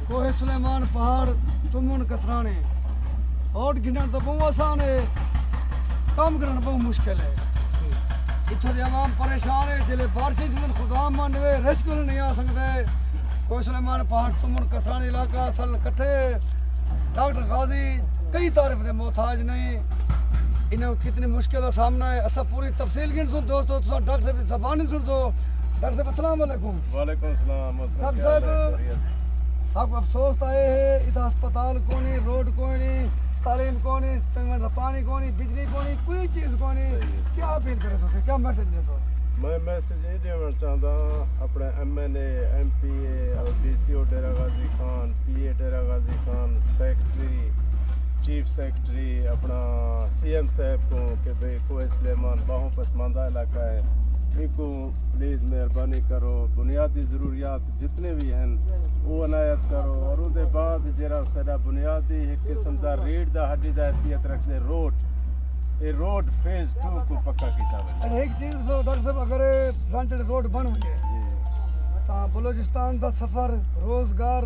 کوہ سلیمان پہاڑ، تمن کسرانی۔ ووٹ گھنن تو بہوں آسان ہے، کم کرن بہوں مشکل ہے۔ اتھوں دے عوام پریشان ہے، جلے بارشیں تھیندن خدا مان ڈوے، ریسکیو نہیں آ سکدے۔ کوہ سلیمان پہاڑ، تمن کسرانی علاقہ، اصل کٹھے۔ ڈاکٹر غازی کئی تعریف دے محتاج نہیں۔ انہاں کتنی مشکل دا سامنا ہے، اساں پوری تفصیل گھنسوں دوستو، تساں ڈاکٹر صاحب دی زبانی سنسو۔ ڈاکٹر صاحب، السلام علیکم۔ وعلیکم السلام، محترم، ڈاکٹر کیا حال ہے؟ صاحب، خیریت؟ ساکوں افسوس تاں اے ہے، اتھاں ہسپتال کونی، روڈ کونی، تعلیم کونی، پیوݨ دا پانی کونی، بجلی کونی، کوئی چیز کونی۔ صحیح ہے۔ کیا اپیل کریسو، کیا میسج ݙیسو؟ میں میسج اے ݙیوݨ چاہنداں اپݨے ایم این اے، ایم پی اے اور ڈی سی او ڈیرہ غازی خان، پی اے ڈیرہ غازی خان، سیکرٹری، چیف سیکرٹری، اپݨا سی ایم صاحب کوں کہ بھئی کوہ سلیمان باہوں پسماندہ علاقہ ہے، اینکوں پلیز مہربانی کرو، بنیادی ضروریات جتنے بھی ہیں، وہ عنایت کرو۔ اور اون دے بعد جیڑھا ساڈا بنیادی ایک قسم دا ریڑھ دا ہڈی دا حیثیت رکھدے روڈ، اے روڈ فیز ٹو کو پکا کیتا ونجے۔ اچھا، ایک چیز سو ڈاکٹر صاحب، اگر اے فرنٹ روڈ بن ونجے، جی۔ تاں بلوچستان دا سفر، روزگار،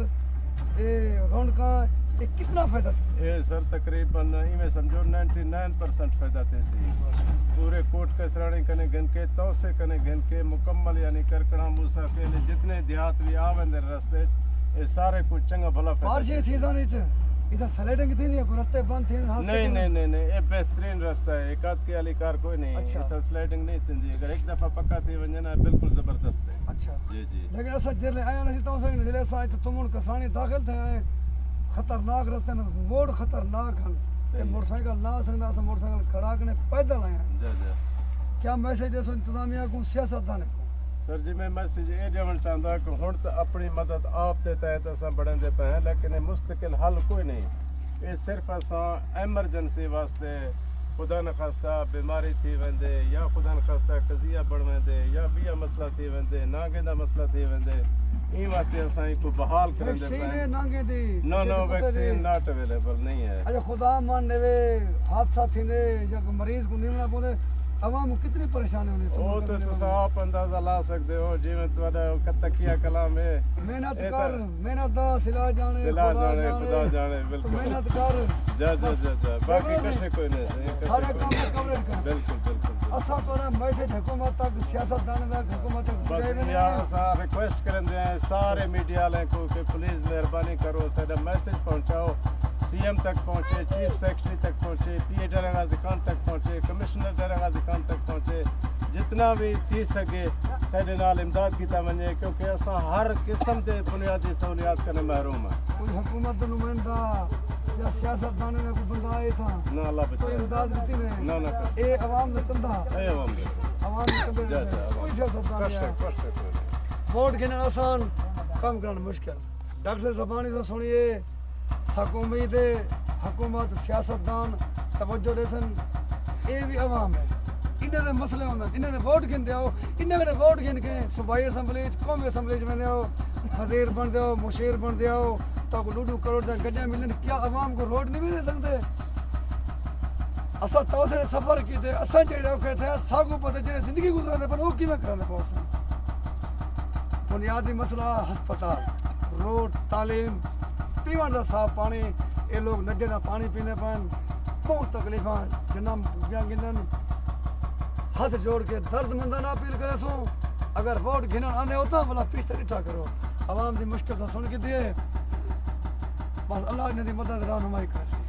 اے رونقاں، اے کتنا فائدہ تھی؟ اے سر، تقریباً ایویں سمجھو نائنٹی نائن پرسنٹ فائدہ تھیسی۔ پورے کوٹ کسرانی کنے گھن کے، تونسے کنے گھن کے، مکمل یعنی کرکڑا، موسیٰ خیل، جتنے دیہات بھی آ ویندے رستے اچ، اے سارے کو چنگا بھلا فائدہ بارشیں تھیسی۔ سیزن اچ اتھاں سلائیڈنگ تھیندی ہے، کوئی رستے بند تھیندے، ہاں، نہیں، سلائیڈنگ؟ نہیں، نہیں، نہیں، اے بہترین رستہ ہے، ایک آدھ کے علی کار کوئی نہیں، اچھا۔ اتھاں سلائیڈنگ نہیں تھیندی، اگر ایک دفعہ پکا تھی ونجے نا، بالکل زبردست ہے۔ اچھا۔ جی، جی۔ لیکن اساں جیلے آئے ہاں، اسی تو سنگ جیلے اساں اتھاں تمن کسرانی داخل تھے آئے، خطرناک رستے ہیں، موڑ خطرناک ہیں۔ صحیح۔ موٹر سائیکل نہ آ سکدا، اساں موٹر سائیکل کھڑا کنے پیدل آئے ہیں۔ جی، جی۔ کیا میسج ݙیسو انتظامیہ کو، سیاستدان کو؟ سر جی، میں میسج اے ݙیوݨ چاہندا کہ ہݨ تاں اپݨی مدد آپ دے تحت اساں بݨیندے پئے ہیں، لیکن اے مستقل حل کوئی نہیں۔ اے صرف اساں ایمرجنسی واسطے، خدا نخواستہ بیماری تھی ویندے یا خدا نخواستہ قضیہ بݨ ویندے یا ٻیا مسئلہ تھی ویندے، نانگیں دا مسئلہ تھی ویندے، ایں واسطے اساں ایکوں بحال کریندے ویکسین پئے ہیں۔ ہے نانگیں دی؟ نو، کسے نو، دے پتہ ویکسین نہیں؟ ناٹ اویلیبل نہیں ہے۔ اچھا، خدا مان ݙیوے، حادثہ تھیندے یا کوئی مریض کو نیونا پوندے، عوام کو کتنی پریشانی ہونی ہے؟ او تے تساں آپ اندازہ لا سکدے ہو، جیویں تہاݙا تقیہ کلام ہے۔ محنت اے کر، تاں محنت دا صلہ جانے، صلہ خدا جانے، جانے۔ خدا جانے، بالکل۔ محنت کر۔ جا، جا، بس۔ جا، جا۔ باقی دیکھو کسے کوئی نہیں، صحیح، کسے سارے کوئی کام نہیں۔ کوریج کر۔ بالکل، بالکل، بالکل۔ اساں تہاݙا میسج حکومت تک، سیاستدان تک، حکومت تک بس پہنچائے یا ویندے۔ اساں ریکویسٹ کریندے ہیں سارے میڈیا والے کو کہ پلیز مہربانی کرو، ساڈا میسج پہنچاؤ، سی ایم تک پہنچے، چیف سیکرٹری تک پہنچے، پی اے ڈیرہ غازی خان تک پہنچے، کمشنر ڈیرہ غازی خان تک پہنچے، جتنا بھی تھی سکے ساڈے نال امداد کیتا ونجے، کیونکہ اساں ہر قسم دے بنیادی سہولیات کنے محروم ہیں۔ کوئی حکومت دا نمائندہ یا سیاستدان نے کوئی بندہ آئے تھا؟ نہ، اللہ بچائے۔ کوئی امداد دیتی نے؟ نہ، نہ، کچھ۔ اے عوام دا چندہ؟ اے عوام دا۔ عوام دا چندہ جا، جا، عوام۔ کوئی سیاستدان کچھ نہیں۔ کچھ کوئی نہیں۔ ووٹ گھنن آسان، کم کرن مشکل۔ ڈاکٹر زبانی تو سنیے، ساکوں امید ہے حکومت، سیاستدان توجہ ݙیسن۔ اے بھی عوام ہے، انہاں دے مسئلے ہوندن، انہاں نے ووٹ گھندے آؤ، انہاں نے ووٹ گھن کے صوبائی اسمبلی اچ، قومی اسمبلی اچ ویندے آؤ، وزیر بݨدے آؤ، مشیر بݨدے آؤ، تاکوں ݙو ݙو کروڑ دیاں گݙیاں ملن، کیا عوام کو روڈ نہیں مل سکدے؟ اساں تاں سارے سفر کیتے، اساں جیڑھے اوکھے تھے، ساکوں پتہ جیڑھے زندگی گزراندے پن، او کیویں کراندے پن اساں؟ بنیادی مسئلہ ہسپتال، روڈ، تعلیم، پیوݨ دا صاف پاݨی، اے لوگ ندی دا پاݨی پیندے پن، بہت تکلیفاں جنم ڳیاں گندن۔ ہتھ جوڑ کے درد منداں نال اپیل کریسوں، اگر ووٹ گھنݨ آندے ہو تاں بھلا پیش تے ݙٹھا کرو، عوام دی مشکل تاں سݨ گھدی ہے۔ بس اللہ انہاں دی مدد رہنمائی کریسی۔